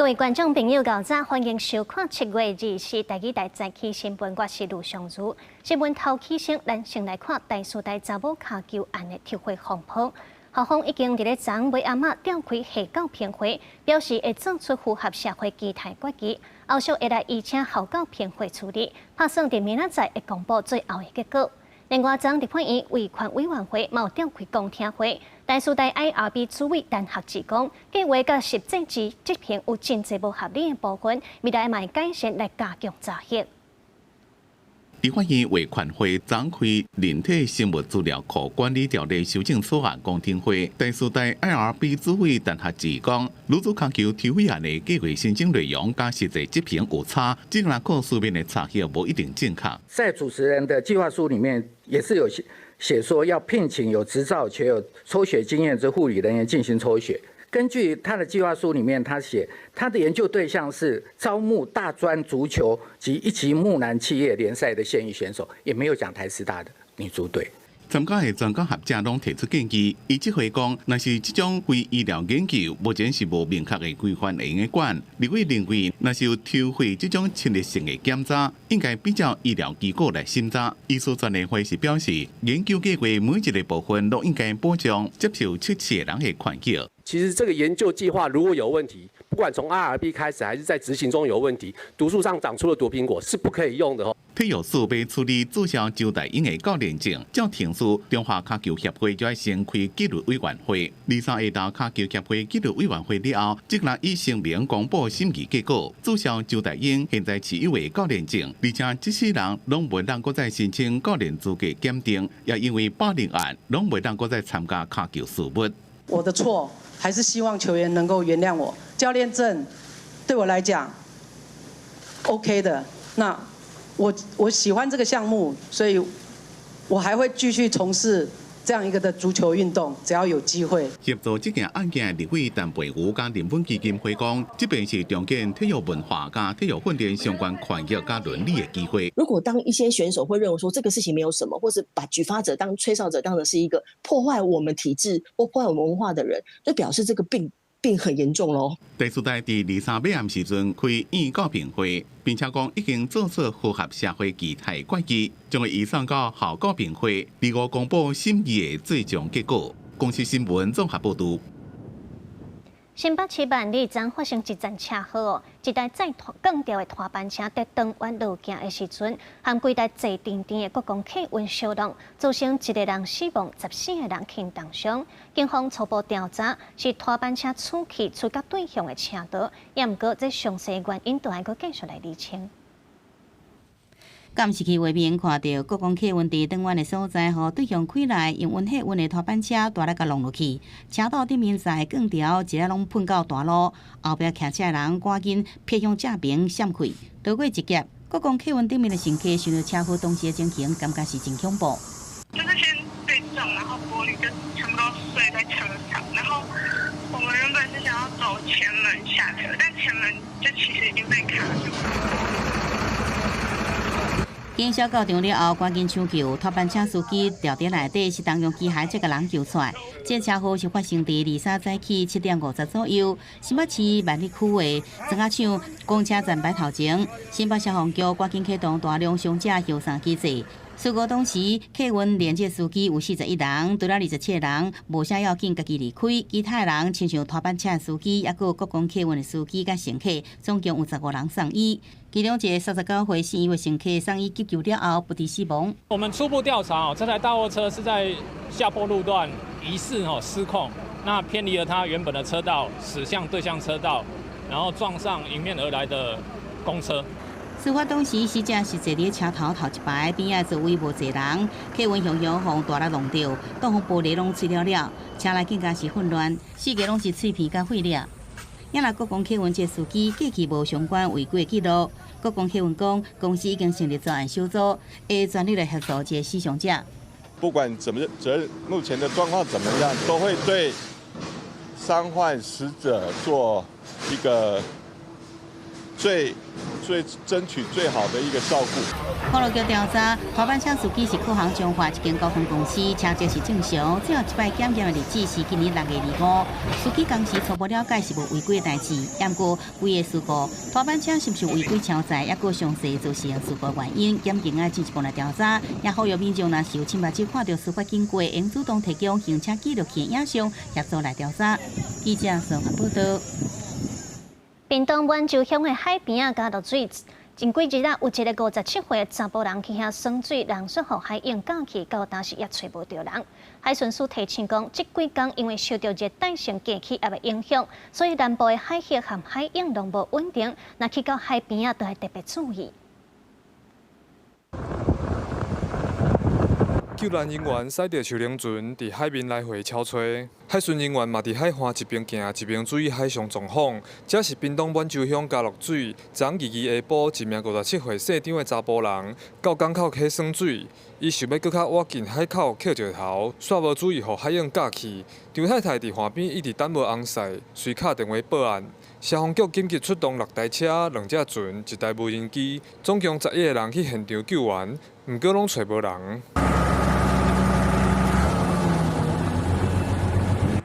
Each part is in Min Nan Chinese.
各位觀眾朋友，𠢕早，歡迎收看7月24台語台早起新聞，我是盧尚如。新聞頭起先，咱先來看台師大查某跤球案的抽血風波。校方已經佇咧昨昏暗仔召開下教評會，表示會做出符合社會期待決議，後續會來移請校教評會處理，拍算佇明仔載會公布最後的結果。另外，昨立法院維權委員會嘛有召開公聽會，台師大 IRB 主委陳學智講，計劃佮實際之執行有真濟無合理的部分，未來嘛會改善來加強查核。立法院維權會昨開人體生物資料庫管理條例修正草案公聽會，台師大 IRB 主委陳學智講，女子跤球抽血案的計劃申請內容佮實際執行有差，資料庫書面的查核無一定正確。在主持人的計劃書裡面也是有寫說要聘請有執照且有抽血經驗之護理人員進行抽血。根據他的計劃書裡面，他寫他的研究對象是招募大專足球及一級木蘭企業聯賽的現役選手，也沒有講台師大的女足隊。參加的專家學者攏提出建議，伊這回講，若是這種非醫療研究，目前是無明確的規範會用得管。立委認為，若是有抽血這種侵略性的檢查，應該比照醫療機構來審查。醫師專聯會是表示，研究計劃每一個部分都應該保障接受測試的人的權益。其實這個研究計劃如果有問題，不管從 IRB 開始還是在執行中有問題，毒樹上長出了毒蘋果是不可以用的哦。體育署欲處理註銷周大英的教練證，照程序，中華跤球協會就愛先開紀律委員會。23下晝跤球協會紀律委員會了後，即日以聲明公布審議結果，註銷周大英現在持有的教練證，而且這世人攏袂當閣再申請教練資格檢定，也因為霸凌案，攏袂當閣再參加跤球事務。我的錯，還是希望球員能夠原諒我。教練證對我來講 OK 的，那我喜歡這個項目，所以我還會繼續從事這樣一個的足球運動，只要有機會。協助這件案件的立委陳培瑜佮人本基金會講，這遍是重建體育文化佮體育訓練相關權益佮倫理的機會。如果當一些選手會認為說這個事情沒有什麼，或是把舉發者當吹哨者當成是一個破壞我們體制或破壞我們文化的人，就表示這個病很嚴重咯。台師大佇23尾暗時陣開院教評會，並且講已經做出符合社會期待決議，將會移送到校教評會，25公布審議的最終結果。公視新聞綜合報導。新北市萬里昨發生一陣車禍，一台載鋼條的拖板車佇轉彎路徑的時陣，和幾台坐甜甜的國光客運相撞，造成一個人死亡，14個人輕重傷。警方初步調查是拖板車出去出到對向的車道，也毋過這詳細原因都愛閣繼續來釐清。監視器畫面看著國光客運佇轉彎的所在，予對向開來營運客運的拖板車大力共撞落去，車道頂面載鋼條一下攏噴到大路，後壁騎車的人趕緊撇向正邊閃開，逃過一劫。國光客運頂面的乘客想著車禍當時的情形，感覺是真恐怖。就是先被撞，然後玻璃就全部都碎在車上，然後我們原本是想要走前門下車，但前門就其實已經被卡住。警消到場了後，趕緊搶救，拖板車司機牢佇內底是動用機械才共人救出來。這車禍是發生佇23早起7點50左右，新北市萬里區的莊仔廠公車站牌頭前，新北消防局趕緊啟動大量傷者疏散機制。事故當時，客運連接司機有41人，除了27個人無啥要緊，家己離開。其他人親像拖板車司機，抑閣國光客運的司機佮乘客，總共有15人送醫。其中一個39歲姓余的乘客送醫急救了後不治死亡。我們初步調查哦，這台大貨車是在下坡路段疑似哦失控，那偏離了它原本的車道，駛向對向車道，然後撞上迎面而來的公車。事發當時，死者是坐佇車頭頭一排，邊仔座位無坐人，客運雄雄予大力撞著，擋風玻璃攏碎了了，車內更加是混亂，四界攏是碎片佮廢料。也若國光客運這司機過去無相關違規記錄，國光客運講公司已經成立專案小組，會全力來協助這死傷者。不管怎麼責任，目前的狀況怎麼樣，都會對傷患死者做一個最最爭取最好的一個照顧。公路局調查，拖板車司機是靠行彰化一間交通公司，車籍是正常。最後一擺檢驗的日子是今年6月25。司機當時初步了解是無違規的代誌，毋過規个事故，拖板車是毋是違規超載，抑閣詳細造成事故原因，檢警愛進一步來調查。也呼籲民眾若是有親目睭看著事發經過，應主動提供行車記錄器影像協助來調查。記者綜合報道。屏東滿洲鄉的海邊仔加落水，前幾日啊，有一个57歲的查埔人去遐耍水，人煞予海湧咬去，到當時也揣無著人。海巡署提醒講，這幾工因為受著熱帶性低氣壓的影響，所以南部的海域和海湧攏無穩定，若去到海邊仔，都愛特別注意。救難人員駛著樹輪船佇海面來回敲揣，海巡人員嘛佇海岸一邊行一邊注意海上狀況。這是屏東滿洲鄉嘉樂水，昨昏二二下晡，一名57歲姓張的查埔人到港口去耍水，伊想欲閣較倚近海口抾石頭，煞無注意予海湧咬去。張太太佇岸邊一直等無紅婿，隨敲電話報案。消防局緊急出動6台車、2隻船、1台無人機，總共11個人去現場救援，毋過攏揣無人。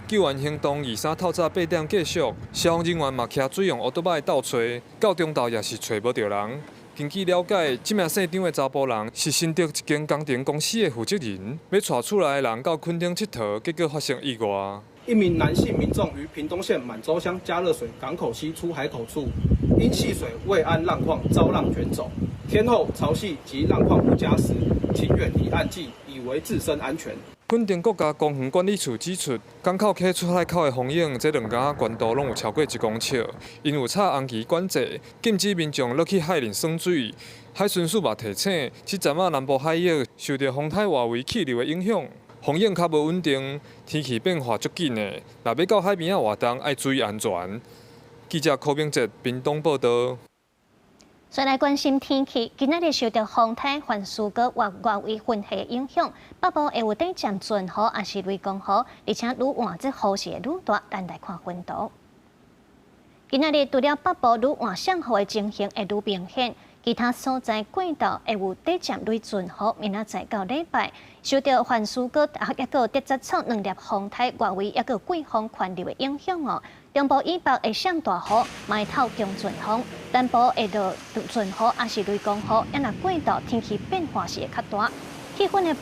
救援行動23透早8點繼續，消防人員嘛騎水用烏托邦鬥揣，到中晝也是揣無著人。根據了解，這名姓張的查埔人是新竹一間工程公司的負責人，欲帶厝內的人到墾丁𨑨迌，結果發生意外。一名男性民眾於屏東縣滿洲鄉佳樂水港口西出海口處，因戲水未諳浪況遭浪捲走。天候潮汐及浪況不佳時，請遠離岸際，以維自身安全。墾丁國家公園管理處指出，港口溪出海口的風湧，這兩工懸度攏有超過1公尺，因有插紅旗管制，禁止民眾落去海裡耍水。海巡署嘛提醒，這陣仔南部海域受著風颱外圍氣流的影響，風湧較無穩定，天氣變化足緊的。若欲到海邊仔活動，愛注意安全。記者柯明哲屏東報道。再來關心天氣，今仔日受著風颱環斯高或外圍雲系的影響，北部會有短暫陣雨，抑是雷公雨，而且愈晚這雨勢會愈大。咱來看雲圖。今仔日除了北部愈晚上雨的情形會愈明顯，其他所在過晝會有短暫雷陣雨。明仔載到禮拜，受著環斯高抑閣竹節草兩粒風颱外圍抑閣季風環流的影響哦。中部以北會上大雨，嘛會透強陣風；南部會落陣雨，抑是雷公雨。啊，若過晝天氣變化是會較大。氣溫的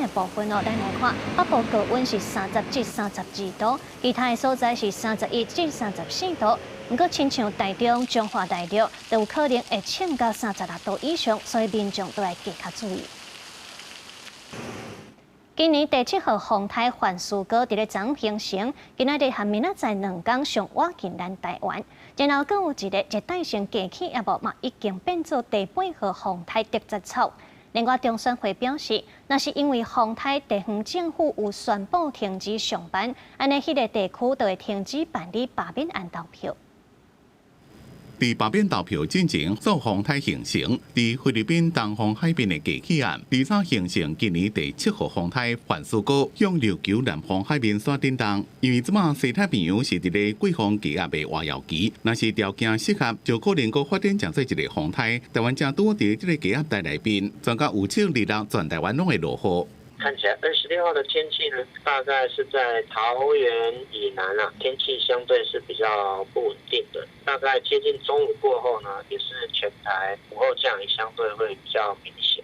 部分哦，咱來看北部高溫是30至32度，其他的所在是31至34度。毋過，親像台中、彰化、大陸，都有可能會衝到36度以上，所以民眾都愛加較注意。今年第7號風颱環斯高佇咧昨形成，今仔日和明仔載兩工上倚近咱台灣。然後，閣有一个熱帶性低氣壓嘛，已經變做第8號風颱竹節草。另外，中選會表示，若是因為風颱，地方政府有宣布停止上班，按呢彼个地區就會停止辦理罷免案投票。佇罷免投票進前，做風颱形成，佇菲律賓東方海邊的低氣壓，23形成今年第7號風颱環斯高向琉球南方海面線振動。因為這擺西太平洋是佇咧季風低壓的活躍期，若是條件適合，就可能閣發展成做一个風颱。台灣正拄佇這个低壓帶內面，全國有7、6全台灣攏會落雨。看起來26號的天氣呢，大概是在桃園以南啊，天氣相對是比較不穩定的。大概接近中午過後呢，也是全台午後降雨相對會比較明顯。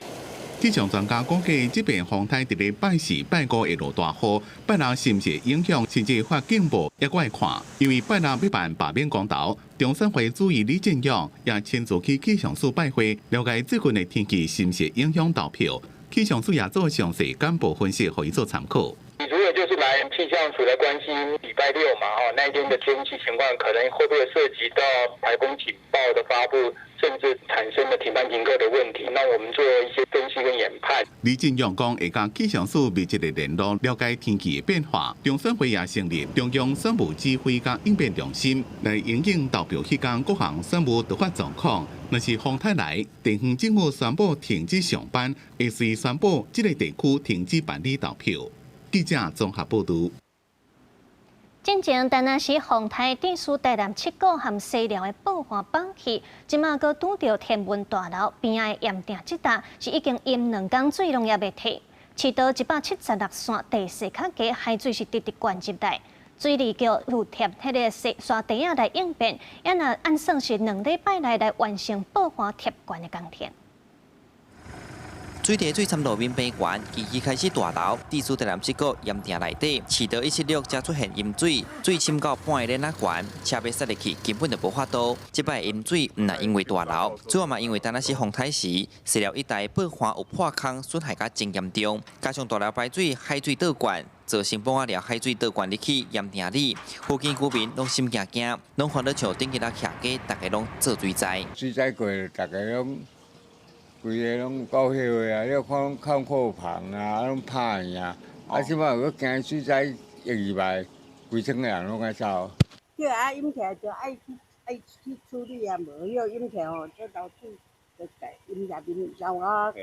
氣象專家估計，這邊風颱佇咧拜四、拜五會落大雨，拜六是毋是影響，甚至發警報，猶閣愛看。因為拜六欲辦罷免公投，中選會主委李進勇也親自去氣象署拜會，了解最近的天氣是毋是影響投票。氣象署也做詳細簡報分析，予伊做參考。如果就是來氣象署來關心禮拜六嘛，吼那一天的天氣情況，可能會不會涉及到颱風警報的發布，甚至產生了停班停課的問題？那我們做一些分析跟研判。李進勇講，會佮氣象署密切的聯絡，了解天氣的變化。中選會也成立中央選務指揮佮應變中心，來因應投票彼工各項選務突發狀況。若是風颱來，地方政府宣布停止上班，會隨宣布這个地區停止辦理投票。記者綜合報導。進前台南市風颱致使台南七股和西寮的爆岸崩去，這馬閣拄著天文大樓邊仔的鹽埕這搭是已經淹兩工水攏猶未退，市道176線地勢較低，海水是直直灌入來。水利局有貼彼个沙袋仔來應變，也若按算是兩禮拜內來完成爆岸貼懸的工程。水池水深路面平原，近期開始大流，致使台南七股鹽埕內底，市道176才出現淹水，水深到半個輪仔懸，車欲駛入去根本就無法度。這擺淹水毋但因為大流，主要嘛因為當時風颱時，西寮一帶爆岸有破空，損害甲真嚴重，加上大流排水，海水倒灌，造成蚌仔寮海水倒灌入去鹽埕裡，附近居民攏心驚驚，攏看到像頂幾日徛家，逐家攏做水災。水災過，逐家攏。規个攏夠後悔啊！你看攏空庫房啊，攏拍去啊！啊，這擺閣驚水災會入來，規村的人攏愛走。對啊，淹起來就愛去愛去處理啊，無迄淹起來吼，這流水就淹入面走啊。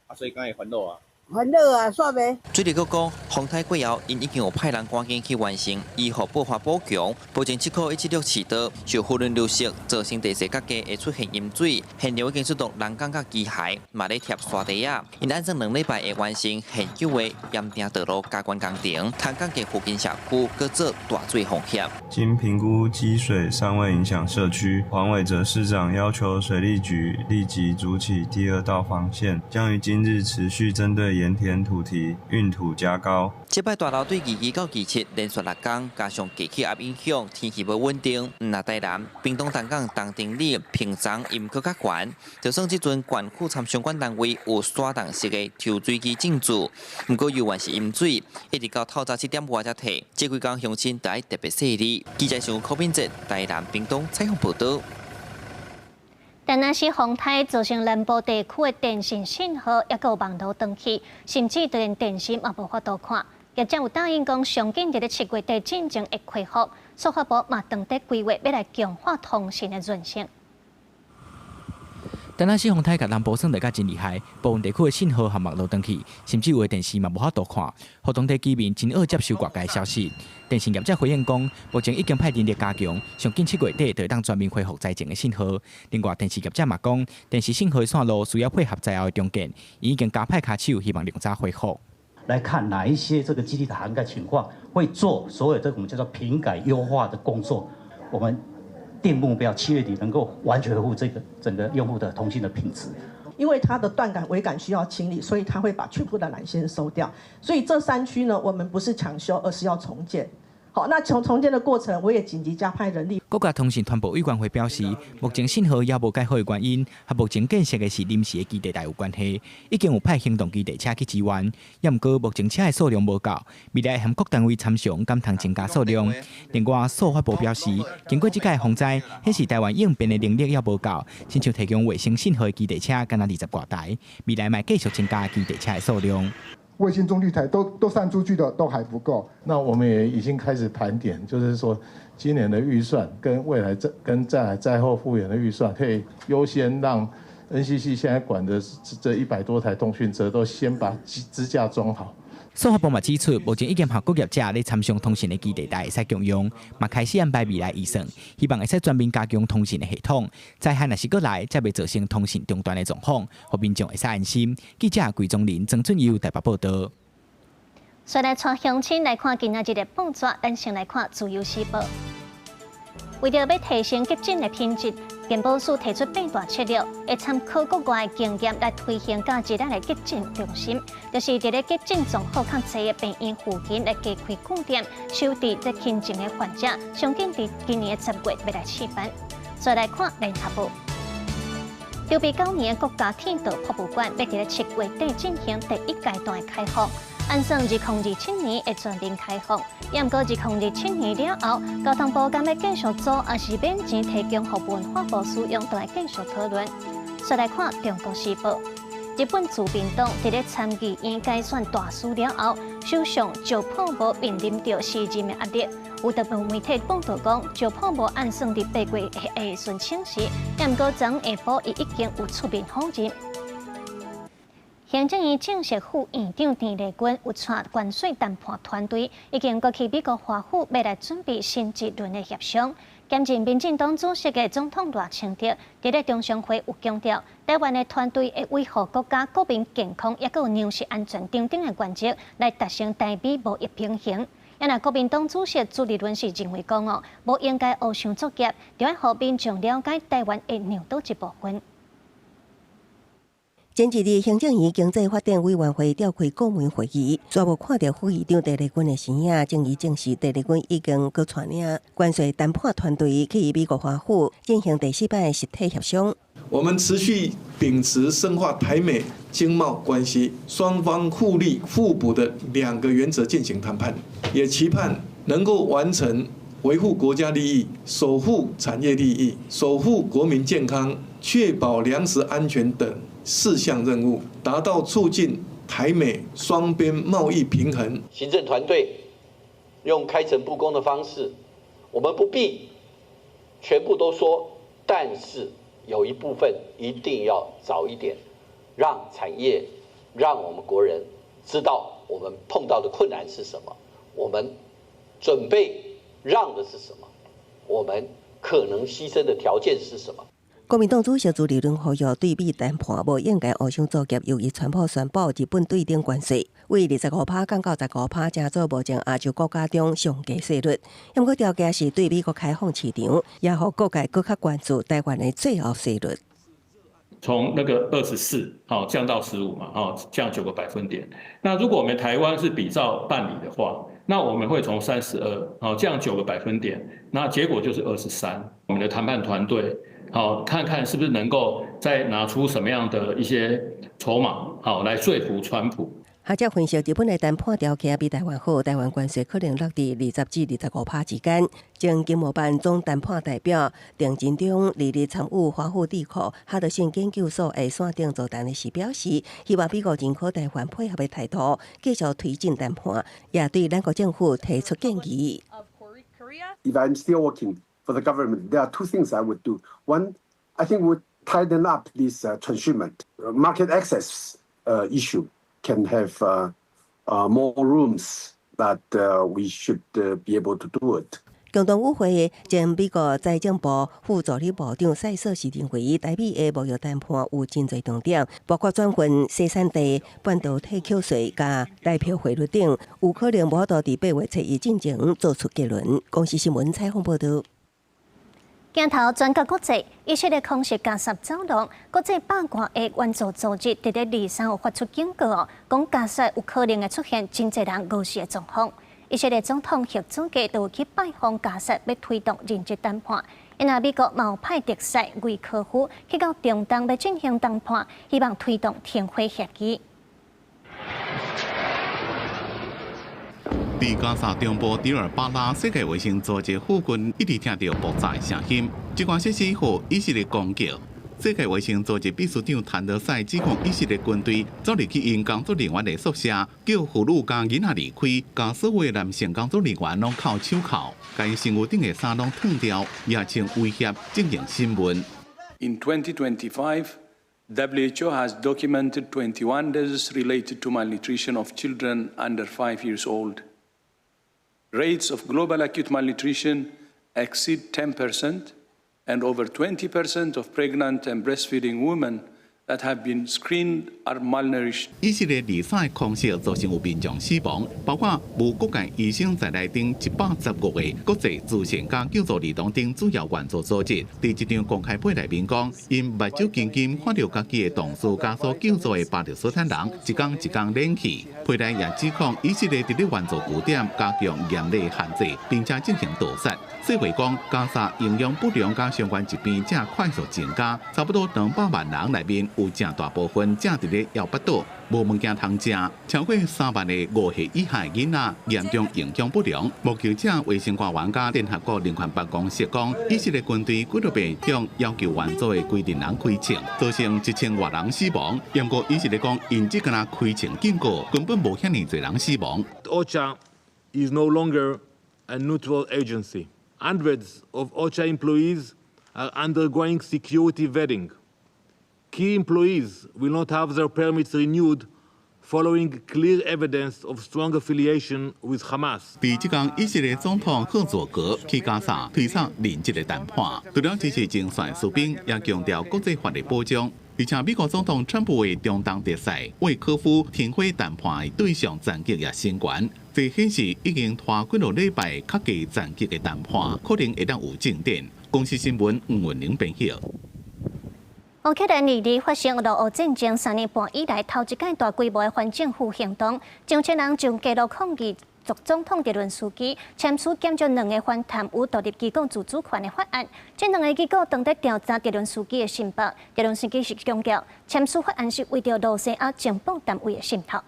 啊，所以敢會煩惱啊？煩惱啊，煞袂。水利局講，風颱過後，𪜶已經有派人趕緊去完成醫護爆岸補強，目前七股176市道受河流流失，造成地勢較低會出現淹水，現場已經出動人工佮機械，嘛咧貼沙袋仔。𪜶按算兩禮拜會完成現有的鹽埕道路加懸工程，通降低附近社區閣做大水風險。經評估積水尚未影響社區，黃偉哲市長要求水利局立即築起第二道防線，將於今日持續針對鹽田土堤運土加高。這擺大流對22到27連續六工，加上低氣壓影響，天氣無穩定。毋但台南、屏東、東港、東丁里、屏東淹閣較懸。就算這陣縣府參相關單位有徙動式的抽水機進駐，毋過猶原是淹水，一直到透早7點外才退。這幾工鄉親都愛特別細膩。記者上柯敏哲台南、屏東採訪報導。台南市風颱造成南部地區的電信信號抑閣有網路斷去，甚至連電視嘛無法度看。業者有答應講，上緊佇咧7月底進前會恢復。數發部嘛當地規劃欲來強化通訊的韌性。台南市風颱共南部算得較真厲害，部分地區的信號和網路斷去，甚至有的電視嘛無法度看，予當地居民真惡接受外界消息。電信業者回應講，目前已經派人力加強，上緊7月底就會當全面恢復災前的信號。另外，電視業者嘛講，電視信號的線路需要配合災後的重建，已經加派跤手，希望量早恢復。來看哪一些這個基地的涵蓋情況，會做所有這個我們叫做頻改優化的工作。我們定目標，7月底能夠完全恢復這個整個用戶的通信的品質。因為它的斷桿尾桿需要清理，所以它會把全部的纜線收掉。所以這三區呢，我們不是搶修，而是要重建。好，那從重建的過程，我也緊急加派人力。國家通訊傳播委員會表示，目前信號猶無解好的原因，和目前建設的是臨時的基地台有關係，已經有派行動基地車去支援，也毋過目前車的數量無夠，未來會和各單位參詳，敢通增加數量。另外，數發部表示，經過這屆風災，顯示台灣應變的能力猶無夠，親像提供衛星信號的基地車，敢若20外台，未來嘛繼續增加基地車的數量。衛星中繼台都散出去的都還不夠，那我們也已經開始盤點，就是說今年的預算跟未來這跟在災後復原的預算，可以優先讓 NCC 現在管的這100多台通訊車都先把支架裝好。數發部嘛指出，目前已經和各業者咧參詳通訊的基地台會使共用，嘛開始安排未來預算，希望會使全面加強通訊的系統。災害若是閣來，才袂造成通訊中斷的狀況，予民眾會使安心。記者桂宗林、曾俊佑台北報導。再來帶鄉親來看今仔日的報紙，咱先來看《自由時報》。為著欲提升急診的品質，健保署提出八大策略，會參考國外經驗來推行佮一咱的急診中心，就是佇咧急診綜合較濟的病院附近來加開據點，收治這輕症的患者，上緊佇今年的10月欲來試辦。再來看聯合報，籌備9年的國家鐵道博物館欲佇咧7月底進行第一階段的開放。按算2027年會全面開放，也毋過2027年了後，交通部敢欲繼續租，抑是免錢提供予文化部使用，都會繼續討論。再來看《中國時報》，日本自民黨佇咧參議院改選大輸了後，首相石破茂面臨著辭任的壓力。有日本媒體報導講，石破茂按算佇8月下旬請辭，也毋過昨下晡伊已經有出面否認。行政院正式副院長鄧麗君有帶關稅談判團隊，已經過去美國華府，欲來準備新一輪的協商。兼任民進黨主席的總統賴清德，佇咧中常會有強調，台灣的團隊會維護國家國民健康，抑閣有糧食安全等等的原則，來達成台美貿易平衡。啊若國民黨主席朱立倫是認為講哦，無應該烏相作業，著愛予民眾了解台灣會讓佗一部分。前一日，行政院經濟發展委員會召開顧問會議，煞無看著副院長鄧麗君的身影，終於證實鄧麗君已經閣帶領關稅談判團隊去美國華府進行第四擺實體協商。我們持續秉持深化台美經貿關係，雙方互利互補的兩個原則進行談判，也期盼能夠完成維護國家利益、守護產業利益、守護國民健康、確保糧食安全等四項任務，達到促進台美雙邊貿易平衡。行政團隊用開誠佈公的方式，我們不必全部都說，但是有一部分一定要早一點，讓產業、讓我們國人知道我們碰到的困難是什麼，我們準備讓的是什麼，我們可能犧牲的條件是什麼。國民黨主席朱立倫呼籲對美談判無應該烏相作業，由於川普宣布日本對等關稅，為25趴降到15趴，成做目前亞洲國家中上低稅率。毋過條件是對美國開放市場，也予各界閣較關注台灣的最後稅率。從那個24，好降到15嘛，降9個百分點。那如果我們台灣是比照辦理的話，那我們會從32，好降九個百分點，那結果就是23。我們的談判團隊，好，看看是不是能夠再拿出什麼樣的一些籌碼，好來說服川普。學者分析，日本的談判條件比台灣好，台灣關稅可能落佇20至25趴之間。前經貿辦總談判代表鄭振中，二日參與華府智庫哈德遜研究所的線頂座談時表示，希望美國認可台灣配合的態度，繼續推進談判，也對咱國政府提出建議。 If I'm still working for the government, there are two things I would do. One, I think would tighten up this transshipment market access issue. Can have more rooms that we should be able to do it. 共同與會前美國財政部副助理部長賽瑟是認為，台美的貿易談判有真濟重點，包括轉運生產地、半導體扣稅、佮台票匯率等，有可能無法度佇8月初1進前做出結論。公視新聞採訪報導。鏡頭轉到國際，以色列空襲加薩走廊，國際百外个援助組織佇咧二三有發出警告，講加薩有可能會出現真濟人餓死的狀況。以色列總統赫佐格都有去拜訪加薩，欲推動人質談判。因為美國嘛有派特使魏科夫去到中東，欲進行談判，希望推動停火協議。佇加薩中部迪爾巴拉世界衛生組織附近，一直聽著爆炸的聲音。這款設施予以色列攻擊。世界衛生組織秘書長譚德塞指控以色列軍隊走入去𪜶工作人員的宿舍，叫婦女佮囡仔離開，共所有男性工作人員攏銬手銬，共𪜶身軀頂的衫攏脫掉，也稱威脅進行審問。 In 2025, WHO has documented 21 deaths related to malnutrition of children under 5 years old. Rates of global acute malnutrition exceed 10%, and over 20% of pregnant and breastfeeding women that have been screened are malnourished. 以色列二三空襲造成有民眾死亡，包括無國界醫生在內等115個國際慈善佮救助兒童等主要援助組織，佇一張公開批內面講，𪜶目睭緊緊看著家己的同事佮所救助的巴勒斯坦人，一工一工冷去。批內也指控以色列佇咧援助據點加強嚴厲限制，並且進行屠殺。世衛講，加薩營養不良佮相關疾病正快速增加，差不多200萬人內面有誠大部分正佇咧餓腹肚，無物件通食，超過3萬个5歲以下囡仔嚴重營養不良。目擊者、衛生官員佮聯合國人權辦公室講，以色列軍隊幾落遍向要求援助的規定人開槍，造成1000外人死亡。毋過以色列講，𪜶只敢若開槍警告，根本無遐爾濟人死亡。 OCHA is no longer a neutral agency. Hundreds of OCHA employees are undergoing security vetting. Key employees will not have their permits renewed following clear evidence of strong affiliation with Hamas。佇這工以色列總統赫佐格去加沙推捒人質的談判，除了支持前線士兵，也強調國際法的保障。而且美國總統川普的中東特使魏科夫停火談判的對象層級也升懸，這顯示已經拖幾落禮拜較低層級的談判可能會當有進展。公視新聞吳文玲編譯。烏克蘭二日發生俄烏戰爭3年半以來頭一擺大規模的反政府行動，上千人上街路抗議總統澤倫斯基簽署減少兩个反貪污獨立機構自主權的法案。這兩个機構當咧調查澤倫斯基的申報，澤倫斯基是強調簽署法案是為著羅西亞情報單位的滲透。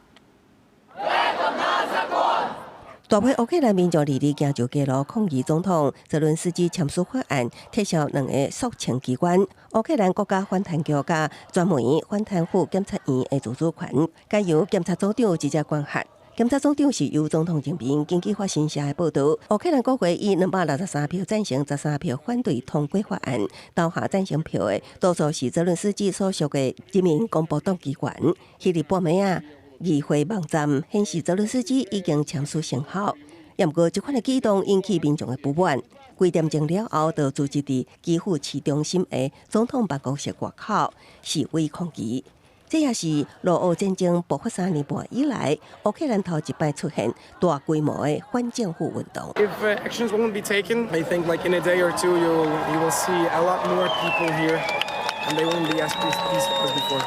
大批烏克蘭民眾二日行上街路抗議總統澤倫斯基簽署法案，撤銷兩个肅清機關。烏克蘭國家反貪局佮專門反貪腐檢察院的自主權，改由檢察總長直接管轄。檢察總長是由總統任命。根據法新社的報導，烏克蘭國會以263票贊成、13票反對通過法案。投下贊成票的多數是澤倫斯基所屬的人民公僕黨議員。彼日半暝仔，議會網站顯示澤倫斯基已經簽署生效。毋過，這款的舉動引起民眾的不滿。幾點鐘了後，就聚集佇基輔市中心的總統辦公室外口示威抗議。這也是俄烏戰爭爆發3年半以來，烏克蘭頭一擺出現大規模的反政府運動。 If actions won't be taken, I think like in a day or two, you will see a lot more people here, and they won't be as peaceful as before.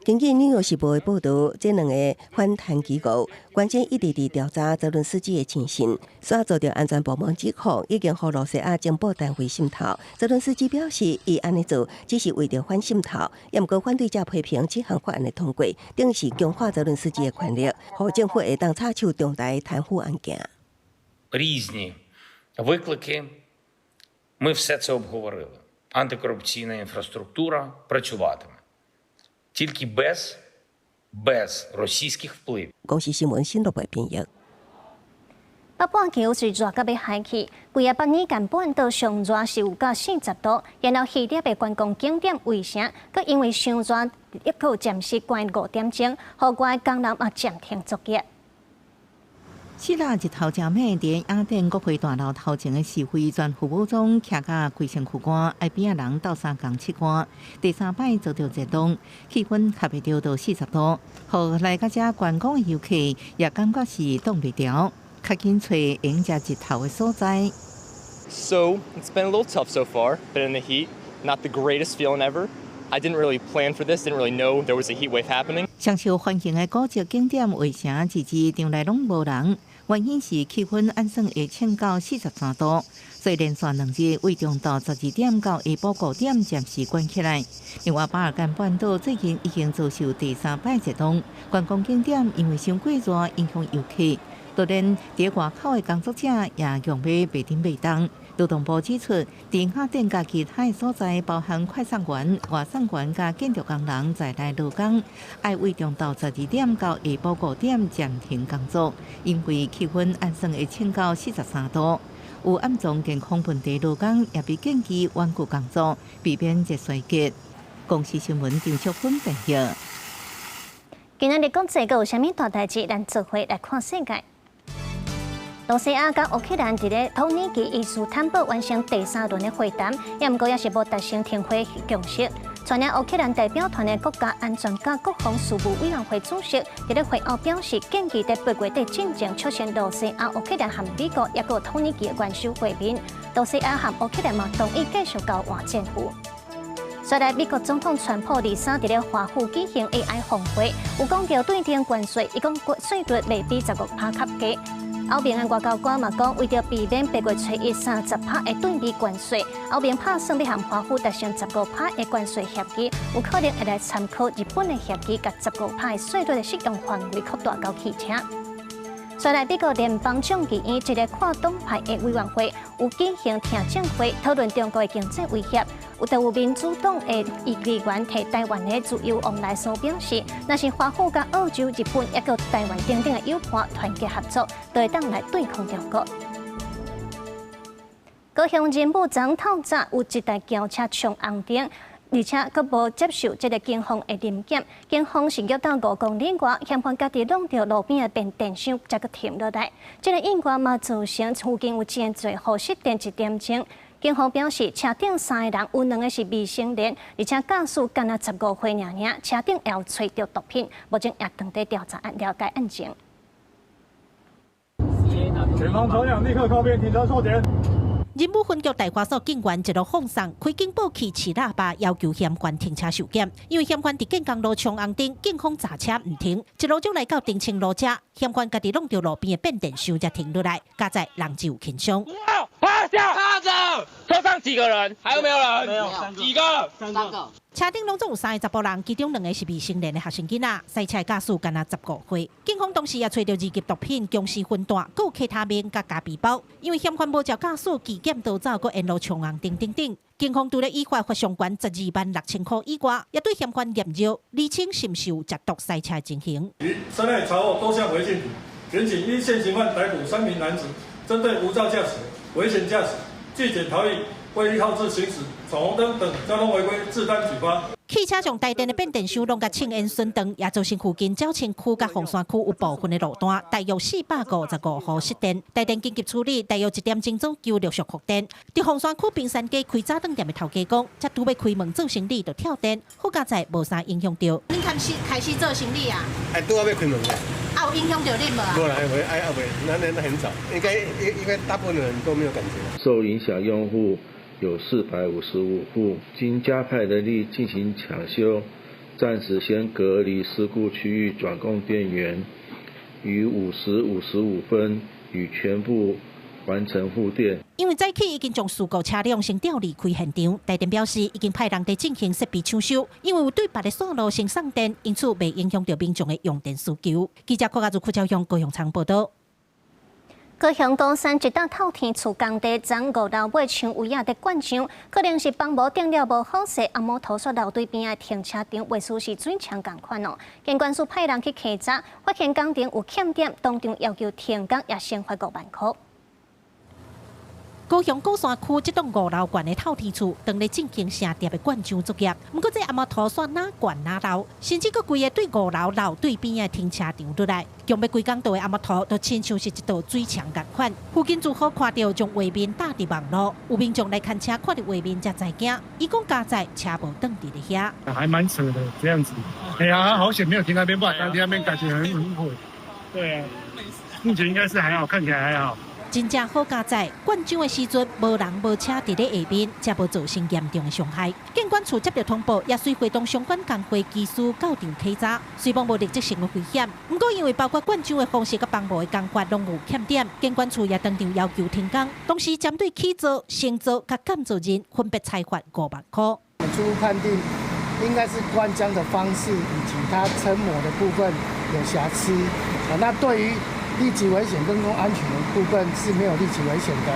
根據《紐約時報》的報導，這兩个反貪機構關鍵一直佇調查澤倫斯基的親信，煞遭著安全部門指控已經予羅西亞情報單位滲透。澤倫斯基表示，伊按呢做只是為著反滲透，毋過反對者批評這項法案的通過，等於是強化澤倫斯基的權力，予政府會當插手重大貪腐案件。 Різні виклики. Ми все це обговорили. Антикорупційна інфраструктура працюватиме тільки без російських впливів. 公視新聞新羅編譯。北半球是熱甲欲害去，規个百年間半島上熱是有到40度，然後希臘的觀光景點衛城，閣因為傷熱，抑閣暫時關5點鐘，予外工人嘛暫停作業。四日日頭誠猛，佇雅典國會大樓頭前的示威，全副武裝，徛甲規身軀汗，愛邊仔人鬥相共拭汗。第三擺遭著熱浪，氣溫合袂著到40度，予來到遮觀光的遊客也感覺是擋袂牢，較緊揣會用食日頭的所在。 So it's been a little tough so far. Been in the heat, not the greatest feeling ever. I didn't really plan for this. Didn't really know there was a heat wave happening. 上受歡迎的古蹟景點衛城，日日場內攏無人，原因是氣溫按算會衝到43度，所以連續2日對中晝12點到下晡5點暫時關起來。另外，巴爾幹半島最近已經遭受第三擺熱浪，觀光景點因為傷過熱影響遊客，就連佇外口的工作者也用欲袂振袂動。勞動部指出，佇雅典佮其他的所在，包含快送員、外送員佮建築工人在內勞工，愛對中晝12點到下晡5點暫停工作，因為氣溫按算會衝到43度。有暗藏健康問題勞工也被建議婉拒工作，避免熱衰竭。公視新聞張淑芬報道。今仔日講這個有啥物大代誌？咱做伙來看世界。羅西亞佮烏克蘭佇咧土耳其伊斯坦堡完成第三輪的會談，也毋過也是無達成停火共識。帶領烏克蘭代表團的國家安全佮國防事務委員會主席佇咧會後表示，建議佇8月底進前促成羅西亞、烏克蘭和美國抑閣土耳其的元首會面。羅西亞和烏克蘭嘛同意繼續交換戰俘。再來，美國總統川普二三佇咧華府舉行 AI 峰會，有講著對頂關稅，伊講稅率袂比15%較低。歐盟的外交官嘛講，為著避免8月初一30%的對美關稅，歐盟拍算欲和華府達成十五趴的關稅協議，有可能會來參考日本的協議，共十五趴的稅率的適用範圍擴大到汽車。再來，美國聯邦眾議院一个跨黨派的委員會有舉行聽證會，討論中國的經濟威脅。有就有民主黨的議員提台灣的自由往來所表示，若是華府佮澳洲、日本抑閣台灣等等的友伴團結合作，就會當來對抗中國。高雄仁武昨透早有一台轎車衝紅燈。而且閣無接受這个警方的臨檢，警方是約到5公里外，嫌犯家己弄著路邊的變電箱，才閣停落來。這个意外嘛造成附近有真濟戶失電一點鐘。警方表示，車頂三个人有兩个是未成年，而且駕駛敢若15歲爾爾，車頂也有揣著毒品，目前也正佇調查案了解案情。前方車輛立刻靠邊停車收檢。仁武分局大華所警員一路放送，開警報器、飼喇叭，要求嫌犯停車受檢。因為嫌犯佇建工路衝紅燈，警方閘車毋停，一路就來到澄清路遮，嫌犯家己弄著路邊的變電箱才停落來，佳哉人只有輕傷。趴下，趴著，車上幾個人？還有沒有人？沒有，幾個？三個。車頂攏總有三个查埔人，其中兩个是未成年的學生囡仔，駛車駕駛敢若15歲。警方當時也揣著二級毒品、僵屍粉彈，閣有 K 他命佮咖啡包。因為嫌犯無照駕駛機檢逃走，閣沿路衝紅燈等等。警方除了依法罰相關126,000箍以外，也對嫌犯驗尿，釐清是毋是有食毒駛車情形。於車內查獲多項違禁品，檢警依現行犯逮捕三名男子，針對無照駕駛、危險駕駛、拒檢逃逸、未依號誌行駛、闖紅燈等交通違規，治單舉發。汽車將帶電的變電箱攏共衝煙損斷，也造成附近鳥清區佮鳳山區有部分的路段，大約455戶失電。台電緊急處理，大約一點鐘左右陸續復電。佇鳳山區冰山街開早頓店的頭家講，才拄欲開門做生理就跳電，好佳哉無啥影響著。恁開始開始做生理啊？哎，拄仔欲開門的。啊，有影響著恁無啊？無啦，無，哎，啊，未，那很早，應該大部分人都沒有感覺。受影響用戶有455戶，經加派人力進行搶修，暫時先隔離事故區域，轉供電源，於5時55分已全部完成復電。因為早起已經將事故車輛先調離開現場，台電表示已經派人佇進行設備搶修，因為有對別的線路先送電，因此袂影響著民眾的用電需求。記者郭家如、柯昭雄、高雄倉報道。高雄鼓山一棟透天厝工地，昨五樓尾牆圍仔佇灌漿，可能是放無頂了無好勢，紅毛塗煞樓對邊的停車場，畫素是水牆仝款哦。建管處派人去稽查，發現工程有欠點，當場要求停工，也先罰5萬箍。高雄鼓山區這棟五樓懸的透天厝，當咧進行成疊的灌漿作業，毋過這紅毛塗煞哪灌哪漏，甚至閣規个對五樓樓對邊的停車場落來，強欲規工倒的紅毛塗，都親像是一道水牆仝款。附近住戶看著將畫面貼佇網路，有民眾來牽車看著畫面才知驚，伊講佳哉車無擋佇咧遐。還蠻扯的，這樣子。哎呀，好險沒有停那邊，不然停那邊感覺很很毀。對啊，目前應該是還好，看起來還好。真正好佳哉，灌漿的時陣無人無車佇咧下面，才無造成嚴重的傷害。建管處接著通報，也隨會同相關工會技師到場稽查，雖罔無立即性的危險，毋過因為包括灌漿的方式佮幫模的工法攏有欠點，建管處也當場要求停工。同時針對起造、承造佮監造人分別裁罰5萬箍。初步判定，應該是灌漿的方式以及它撐模的部分有瑕疵。啊，那對於立即危險跟公共安全的部分是沒有立即危險的。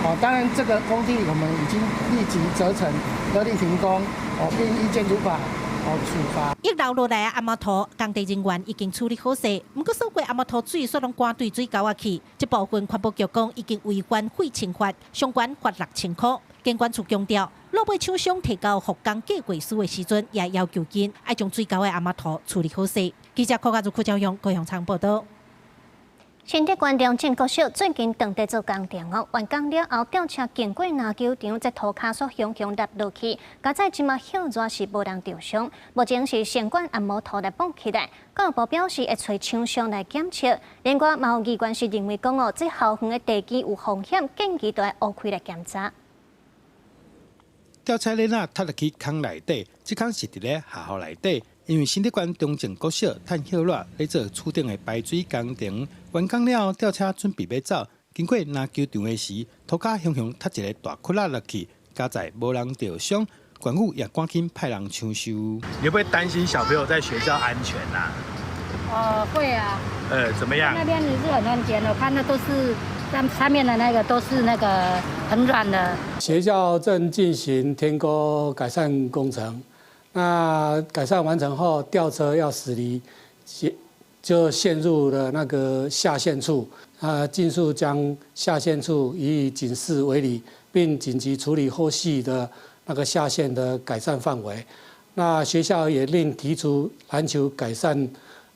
哦，當然這個工地我們已經立即責成勒令停工，哦，並依建築法哦處罰。一流落來的紅毛塗，工地人員已經處理好勢，毋過所過紅毛塗水煞攏乾對水溝仔去。這部分環保局講已經違反廢清法，相關罰6000箍。建管處強調，落尾廠商提交復工計劃書的時陣，也要求𪜶愛將水溝的紅毛塗處理好勢。記者柯家如、柯昭勇、高雄倉報道。新竹縣中正國小最近當地做工程哦，完工了後，吊車經過籃球場，這塗跤煞雄雄落落去，佳哉這馬歇熱是無人受傷。目前是先管按摩塗來綁起來。教育部表示會揣廠商來檢測。另外，嘛有議員是認為講哦，這校園的地基有風險，建議都愛挖開來檢查。吊車鏈仔踢落去空內底，這空是佇咧學校內底。因為新竹縣中正國小趁歇熱咧做厝頂的排水工程，完工了後，吊車準備欲走，經過籃球場的時，塗跤雄雄踢一個大窟仔落去，佳哉無人受傷，縣府也趕緊派人搶修。你會不會擔心小朋友在學校安全啊？哦，會啊。怎麼樣？那邊也是很安全的，我看那都是上上面的那個都是那個很軟的。學校正進行天溝改善工程。那改善完成後，吊車要駛離，就陷入了那個下陷處。啊，盡速將下陷處予以警示圍籬，並緊急處理後續的那個下限的改善範圍。那學校也另提出籃球改善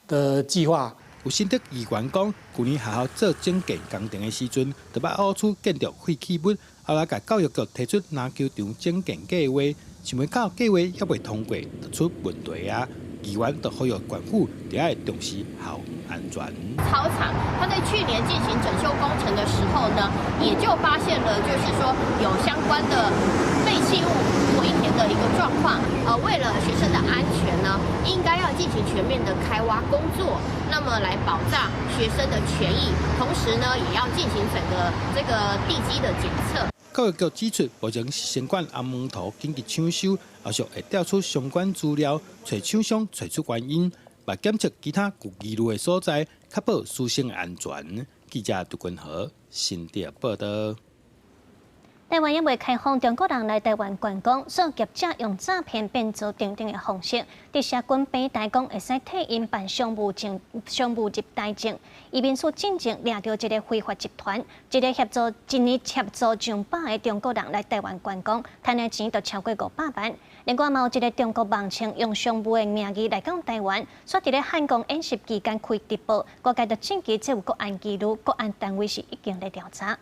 的計劃。有新竹議員講，舊年學校做整建工程的時陣，就捌挖出建築廢棄物，後來共教育局提出籃球場整建計劃，想袂到計劃猶未通過，就出問題啊！議員就呼籲縣府著愛重視校園安全。操場，他在去年進行整修工程的時候呢，也就發現了，就是說有相關的廢棄物回填的一個狀況。為了學生的安全呢，應該要進行全面的開挖工作，那麼來保障學生的權益，同時呢，也要進行整個這個地基的檢測。教育局指出，目前先管紅毛塗緊急搶修，後續會調出相關資料，揣廠商揣出原因，嘛檢測其他有疑慮的所在，確保師生的安全。記者杜君和新竹報道。台灣猶未開放中國人來台灣觀光，所以業者用詐騙變做訂定的方式，佇社群平台講會使替𪜶辦商務證、商務入台證。移民署進前掠著一个非法集團，一个協助一年協助上百个中國人來台灣觀光，賺的錢就超過500萬。另外嘛有一个中國網紅用商務的名義來到台灣，煞佇咧漢光演習期間開直播，外界就證據這有國安疑慮，國安單位是已經咧調查。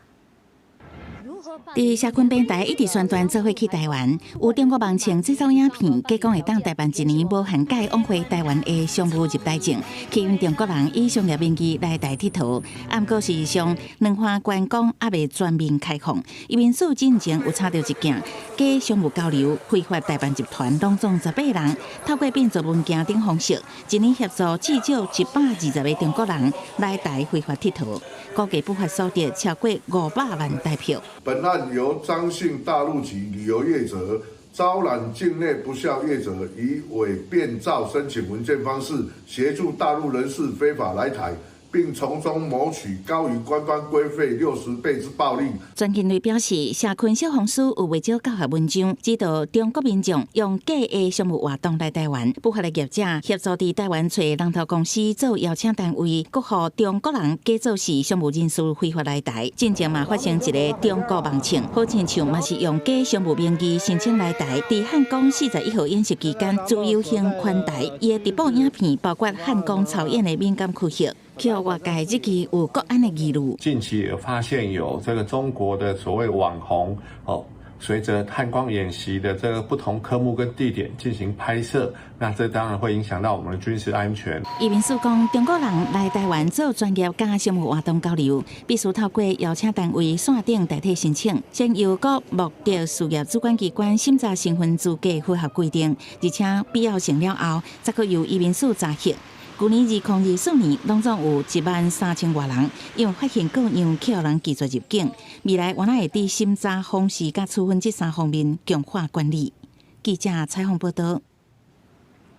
佇社群平台一直宣傳做伙去台灣，有中國網紅製作影片，假講會當代辦一年無限屆往回台灣的商務入台證，吸引中國人以商業名義來台𨑨迌。毋過事實上，兩岸觀光猶未全面開放，移民署進前有查著一件假商務交流非法代辦集團，攏總18人，透過變造文件等方式，一年協助至少120個中國人來台非法𨑨迌，估計不法所得超過500萬台票。本案由張姓大陸籍旅遊業者招攬境內不肖業者，以偽變造申請文件方式協助大陸人士非法來台，並從中謀取高於官方規費60倍之暴利。專勤隊表示，社群小紅書有袂少教學文章，指導中國民眾用假的商務活動來台灣，不法的業者協助佇台灣揣人頭公司做邀請單位，閣予中國人假做是商務人士非法來台。進前嘛發生一个中國網紅，好親像嘛是用假商務名義申請來台，佇漢光41號演習期間自由行環台，伊的直播影片包括漢光操演的敏感區域。予外界質疑有國安的疑慮。近期有發現有這個中國的所謂網紅哦，隨着漢光演習的這個不同科目跟地點進行拍攝，那這當然會影響到我們的軍事安全。移民署講，中國人來台灣做專業佮商務活動交流，必須透過邀請單位線頂代替申請，先由各目的事業主管機關審查身份資格符合規定，而且必要性了後，才閣由移民署查核。舊年2024年，攏總有1萬3千外人，因為發現各樣去予人拒絕入境。未來原來會佇審查方式佮處分這三方面強化管理。記者採訪報導。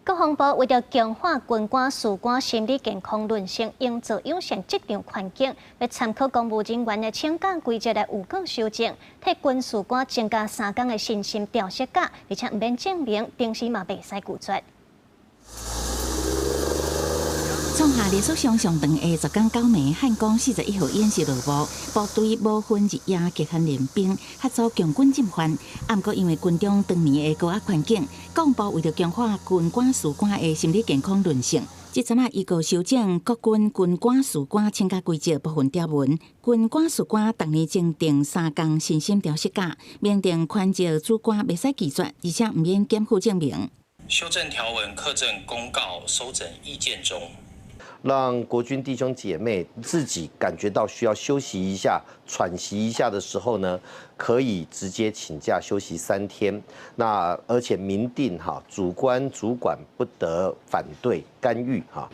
國防部為著強化軍官士官心理健康韌性，營造友善職場環境，欲參考公務人員的請假規則來有過修正，替軍士官增加3工的身心調適假，而且毋免證明，定時嘛袂使拒絕。創下歷史上上長的10工9暝，漢光41號演習落幕，部隊無分日夜極限練兵，合組強軍進犯。毋過因為軍中長年的高壓環境，國防部為著強化軍官士官的心理健康韌性，這陣仔伊閣修正國軍軍官士官請假規則部分條文，軍官士官逐年增訂3工身心調適假，明定寬職主官袂使拒絕，而且毋免檢附證明。修正條文課政公告收整意見中。讓國軍弟兄姐妹自己感覺到需要休息一下、喘息一下的時候呢，可以直接請假休息3天。那而且明定哈，主官主管不得反對干預哈。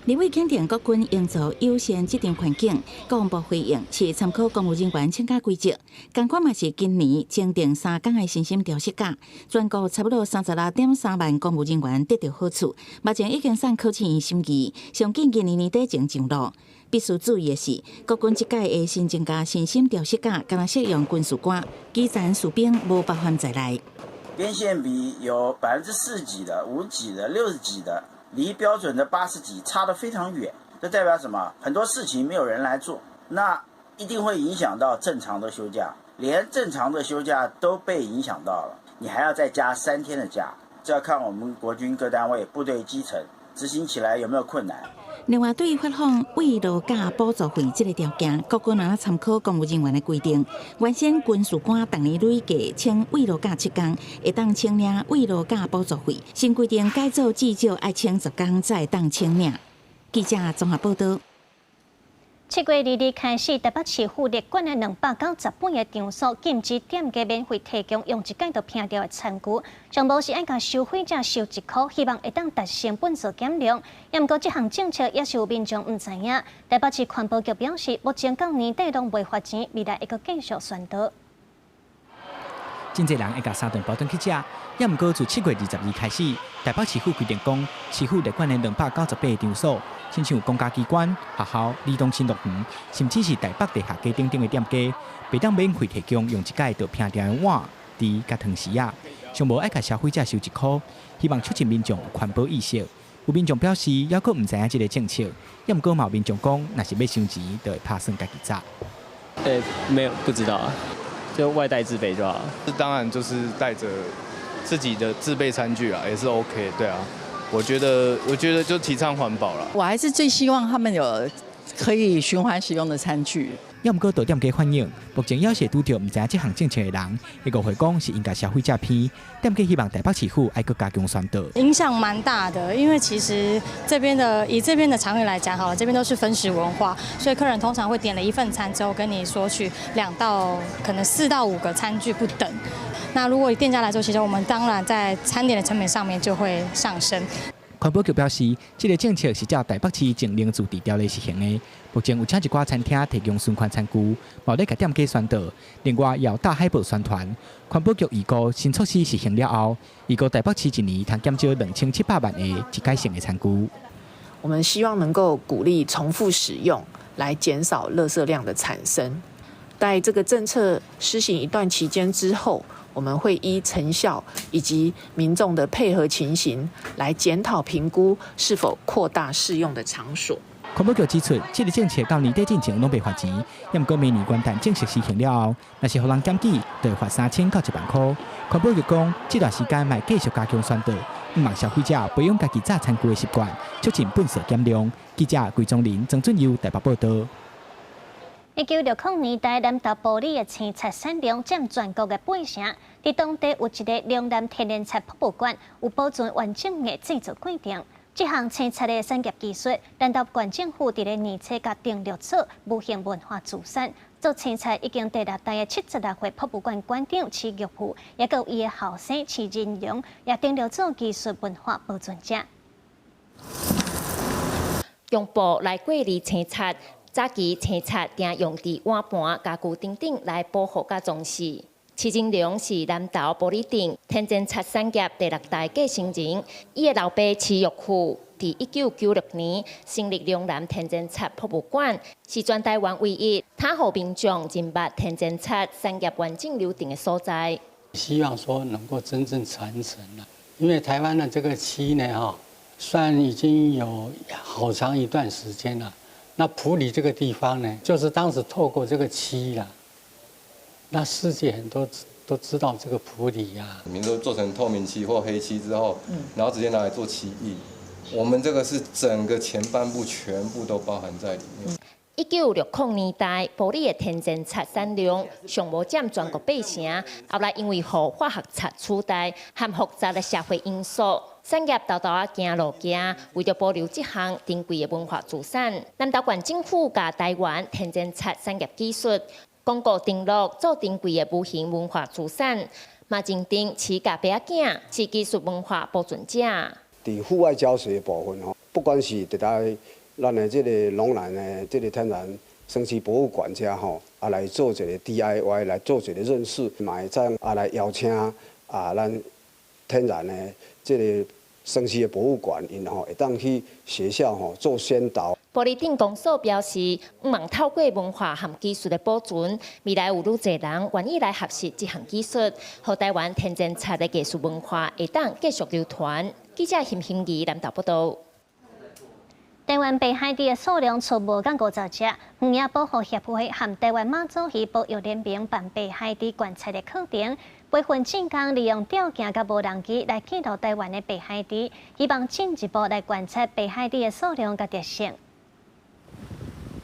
立委肯定國軍營造友善職場環境，國防部回應是參考公務人員請假規則，仝款嘛是今年增訂3工的身心調適假，全國差不多36.3萬公務人員得著好處，目前已經送考試院審議，上緊今年年底前上路。必須注意的是，國軍這屆的新增加身心調適假，干焦適用軍事官，基層士兵無包含在內。編線比有4%幾的、5幾的、60幾的。離標準的80幾差得非常遠，這代表什麼？很多事情沒有人來做，那一定會影響到正常的休假，連正常的休假都被影響到了。你還要再加3天的假。這要看我們國軍各單位部隊基層執行起來有沒有困難。另外，對於發放慰勞假補助費這個條件，國軍若參考公務人員的規定，原先軍事官逐年累計請慰勞假7工，會當請領慰勞假補助費。新規定改做至少愛請10工才會當請領。記者綜合報道。7月2日開始，台北市府列管的298個場所禁止店家免費提供用一擺就拚掉的餐具，上無是愛共消費者收1箍，希望會當達成糞掃減量。毋過這項政策也是有民眾毋知影。台北市環保局表示，目前到年底攏袂罰錢，未來會閣繼續宣導。真濟人會共三頓包轉去食，也毋過自7月22開始，台北市府規定講，市府列管的298個場所，親像公家機關、學校、兒童新樂園，甚至是台北地下街等等的店家，袂當免費提供用一擺就拚掉的碗、匙佮湯匙仔，上無愛共消費者收1箍，希望促進民眾環保意識。有民眾表示，猶閣毋知影這个政策，也毋過嘛有民眾講，若是欲收錢，就會拍算家己紮。欸，沒有，不知道啊。就外帶自備就好。當然就是帶着自己的自備餐具啊，也是 OK。對啊，我覺得就提倡環保啦。我還是最希望他們有可以循環使用的餐具。也毋過，到店家反映，目前猶是拄著毋知影這項政策的人，會誤會講是𪜶共消費者騙。店家希望台北市府愛閣加強宣導。影響蠻大的，因為其實這邊的以這邊的場域來講，好了，這邊都是分食文化，所以客人通常會點了一份餐之後，跟你索取2到可能4到5個餐具不等。那如果以店家來說，其實我們當然在餐點的成本上面就會上升。環保局表示，這个政策是照台北市政令自治條例實行的。目前有請一寡餐廳提供循環餐具，嘛咧共店家宣導。另外，也有大海報宣傳。環保局預估新措施實行了後，預估台北市一年通減少2700萬个一改性的餐具。我們希望能夠鼓勵重複使用，來減少垃圾量的產生。在這個政策施行一段期間之後，我們會依成效以及民眾的配合情形來檢討評估是否擴大適用的場所。環保局指出，這个政策到年底進前攏袂罰錢，也毋過明年元旦正式實行了後，若是予人檢舉，就會罰3000到1萬箍。環保局講，這段時間嘛繼續加強宣導，向望消費者培養家己紮餐具的習慣，促進糞掃減量。記者桂宗林、曾俊佑台北報道。1960年代，南投埔里的青漆產量佔全國的8成。佇當地有一个龍南天然漆博物館，有保存完整的製作過程。這項青漆的產業技術，南投縣政府佇咧年初共登錄做無形文化資產。做青漆已經第六代的76歲博物館館長徐玉富，也閣有伊的後生徐仁榮，也登錄做技術文化保存者。用布來過濾青漆。早期青漆定用佇碗盤、家具等等來保護佮裝飾。徐仁龍是南投埔里鎮天然漆產業第六代繼承人，伊的老爸徐玉富佇1996年成立龍南天然漆博物館，是全台灣唯一通予民眾認捌天然漆產業完整流程的所在。希望說能夠真正傳承啦，因為台灣的這個漆呢，哈，算已經有好長一段時間了。那埔里這個地方呢，就是當時透過這個漆啦，那世界很多都知道這個埔里呀。你們都做成透明漆或黑漆之後，然後直接拿來做漆藝。我們這個是整個前半部全部都包含在裡面。1960年代，埔里的天然漆產量上無佔全國8成，後來因為予化學漆取代和複雜的社會因素，產業沓沓仔行路行，為著保留這項珍貴的文化資產，南投縣政府共台灣天然漆產業技術公告登錄做珍貴的無形文化資產，嘛認定徐家爸仔囝是技術文化保存者。佇戶外教學的部分吼，不管是佇咧咱的這个龍南的這个天然生漆博物館遮吼，來做一個 DIY，來做一個認識，嘛會當來邀請咱天然的這个生漆的博物館，𪜶吼會當去學校吼做宣導。埔里鎮公所表示，向望透過文化和技術的保存，未來有愈濟人願意來學習這項技術，予台灣天然漆的藝術文化會當繼續流傳。記者邢興儀南投報道。台灣白海豬的數量初步降50隻，漁業保護協會和台灣馬祖魚保育聯盟辦白海豬觀察的課程，培訓志工利用吊鏡佮無人機來記錄台灣的白海豬，希望進一步來觀察白海豬的數量佮特性。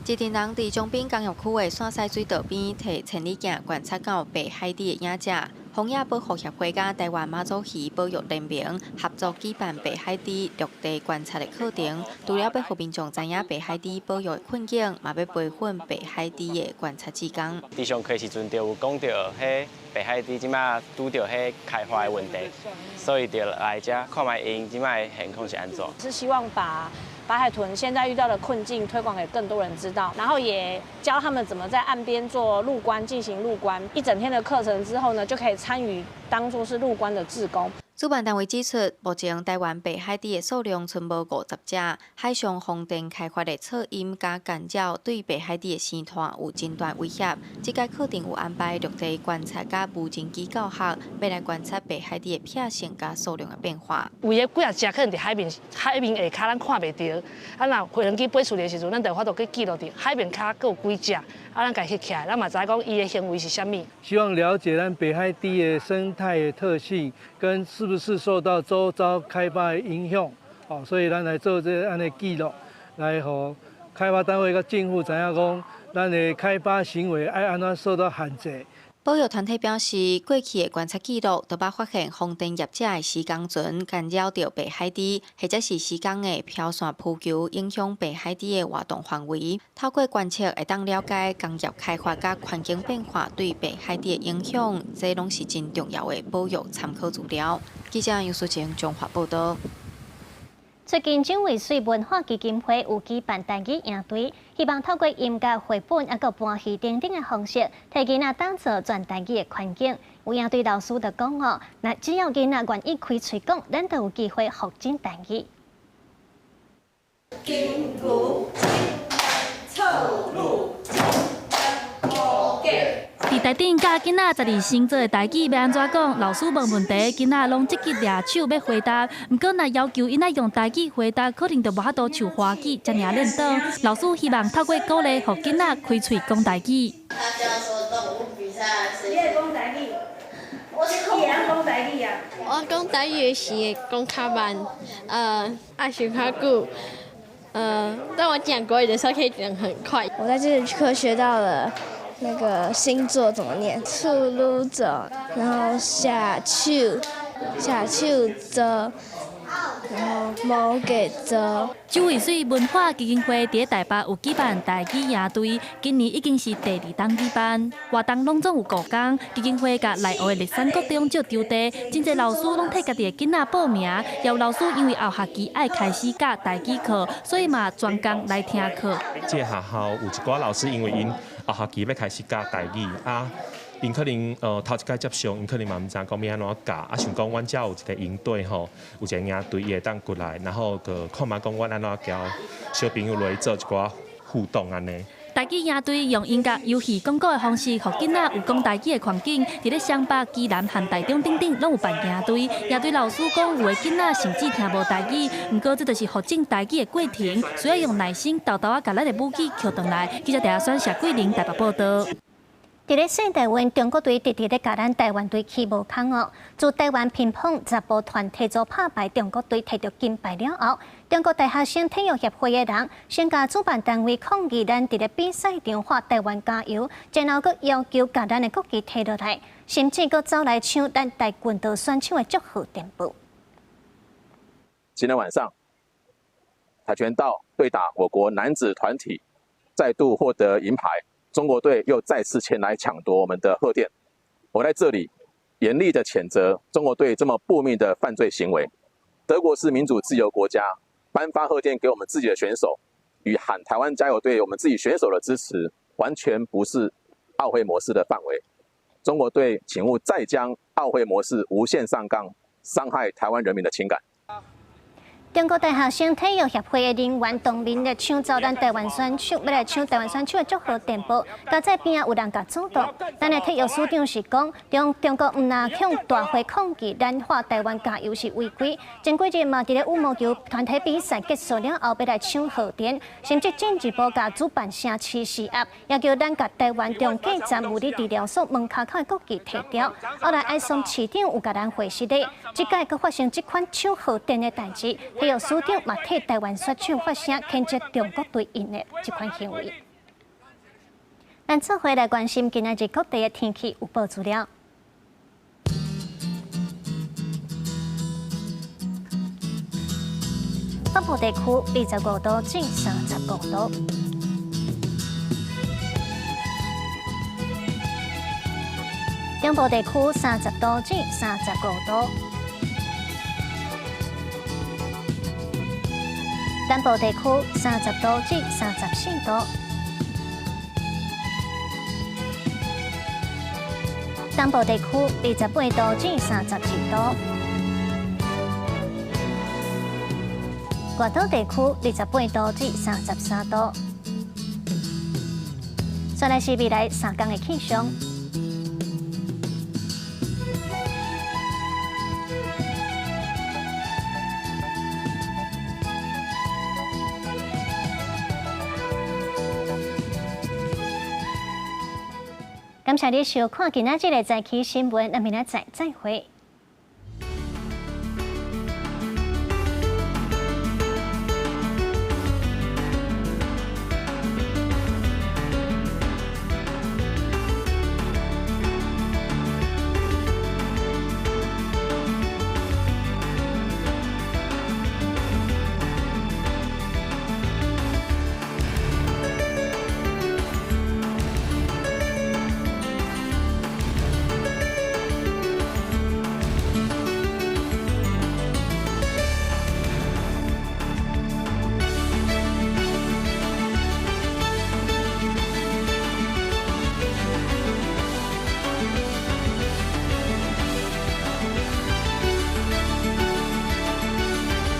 一陣人佇長濱工業區的線西水道邊，提千里鏡觀察到白海豬的影跡。荒野保護協會佮台灣馬祖魚保育聯盟合作舉辦白海豬陸地觀察的課程，除了欲予民眾知影白海豬保育的困境，嘛欲培訓白海豬的觀察志工。佇上課時陣就有講著，彼白海豬這馬拄著彼開發的問題，所以就來遮看覓𪜶這馬的現況是按怎。是希望把白海豚現在遇到的困境推廣給更多人知道，然後也教他們怎麼在岸邊做陸觀，進行陸觀。一整天的課程之後呢，就可以參與當作是陸觀的志工。主辦單位指出，目前台灣白海豬的數量賰無50隻，海上風電開發的噪音佮干擾對白海豬的生態有真大威脅。這屆課程有安排陸地觀察佮無人機教學，欲來觀察白海豬的習性佮數量的變化。有的幾若隻可能佇海面，海面下跤咱看袂著，啊若飛行機飛出來的時陣，咱就有法度去記錄佇海面跤閣有幾隻，啊咱共翕起來，咱嘛知影講伊的行為是啥物。希望了解咱白海豬的生態的特性，跟是不是受到周遭開發的影響，哦，所以咱來做這按呢記錄，來予開發單位佮政府知影講，咱的開發行為愛按怎受到限制。保育團體表示，過去的觀察記錄都捌發現風電業者的施工船干擾著白海豬，或者是施工的飄線浮球影響白海豬的活動範圍。透過觀測，會當了解工業開發佮環境變化對白海豬的影響，這攏是真重要的保育參考資料。記者楊淑晴綜合報導。最近，蔣渭水文化基金會有舉辦台語營隊，希望透過音樂、繪本、抑閣搬戲等等的方式，替囡仔打造全台語的環境。有營隊老師就講哦，若只要囡仔願意開喙講，咱就有機會復振台語。金牛錯路。佇台頂教囡仔十二星座的台語欲按怎講？老師問問題，囡仔攏積極掠手欲回答。毋過若要求𪜶愛用台語回答，可能就無法度像華語遮爾仔輪轉。老師希望透過鼓勵，予囡仔開喙講台語。他教說動物比賽，你會講台語？我會講台語啊。我講台語的時會講較慢，愛想較久。但我講國語的時候可以講很快。我在這節課學到了那個星座怎麼念，處女座，然後射手，射手座，然後摩羯座。蔣渭水文化基金會佇台北有舉辦台語營隊，今年已經是第二冬舉辦，活動攏總有五工。基金會共內湖的麗山國中借場地，真濟老師攏替家己的囡仔報名。也有老師因為後學期愛開始教台語課，所以嘛專工來聽課。這個學校有一寡老師因為𪜶後學期欲開始教台語啊，𪜶可能頭一擺接觸，𪜶可能嘛毋知影講欲按怎教，啊想講阮遮有一個營隊吼，有一個營隊伊會當過來，然後閣看覓講阮按怎教小朋友來做一寡互動按呢。台語營隊用音樂、遊戲、講故的方式，予囡仔有講台語的環境。佇咧雙北、基南和台中等等，攏有辦營隊。營隊老師講，有的囡仔甚至聽無台語，毋過這就是復振台語的過程，需要用耐心，沓沓仔共咱的母語抾轉來。記者鄭選謝桂玲台北報導。佇咧世大運，中國隊直直咧共咱台灣隊起無空哦。自台灣乒乓雜波團體組拍敗中國隊，摕著金牌了後，中國大學生體育協會的人先共主辦單位抗議咱佇咧比賽場喊台灣加油，然後閣要求共咱的國旗提落來，甚至閣走來搶咱跆拳道選手的祝賀電報。今天晚上，跆拳道對打我國男子團體，再度獲得銀牌。中國隊又再次前來搶奪我們的賀電，我在這裡嚴厲的譴責中國隊這麼不明的犯罪行為。德國是民主自由國家，頒發賀電給我們自己的選手，與喊台灣加油對我們自己選手的支持，完全不是奧會模式的範圍。中國隊請勿再將奧會模式無限上綱，傷害台灣人民的情感。中國大學生體育協會的人員當面來搶走咱台灣選手，欲來搶台灣選手的祝賀電報，加在邊仔有人共阻擋。咱的體育署長是講，中國毋但向大會抗議，咱喊台灣加油是違規。前幾日嘛，佇咧羽毛球團體比賽結束了後，欲來搶賀電，甚至進一步共主辦城市施壓，要求咱共台灣中繼站物理治療所門跤口的國旗提掉。後來艾松市長有共咱回實咧，這擺閣發生這款搶賀電的代誌。體育署長嘛替台灣選手發聲，譴責中國對𪜶的這款行為。咱做伙來關心今仔日各地的天氣預報資料。北部地區25度至35度。中部地區30度至35度。南部地區30度至34度，東部地區28度至32度，外島地區28度至33度。再來是未來3天的氣象。感謝你收看今仔日的早起新聞，咱明仔載再會。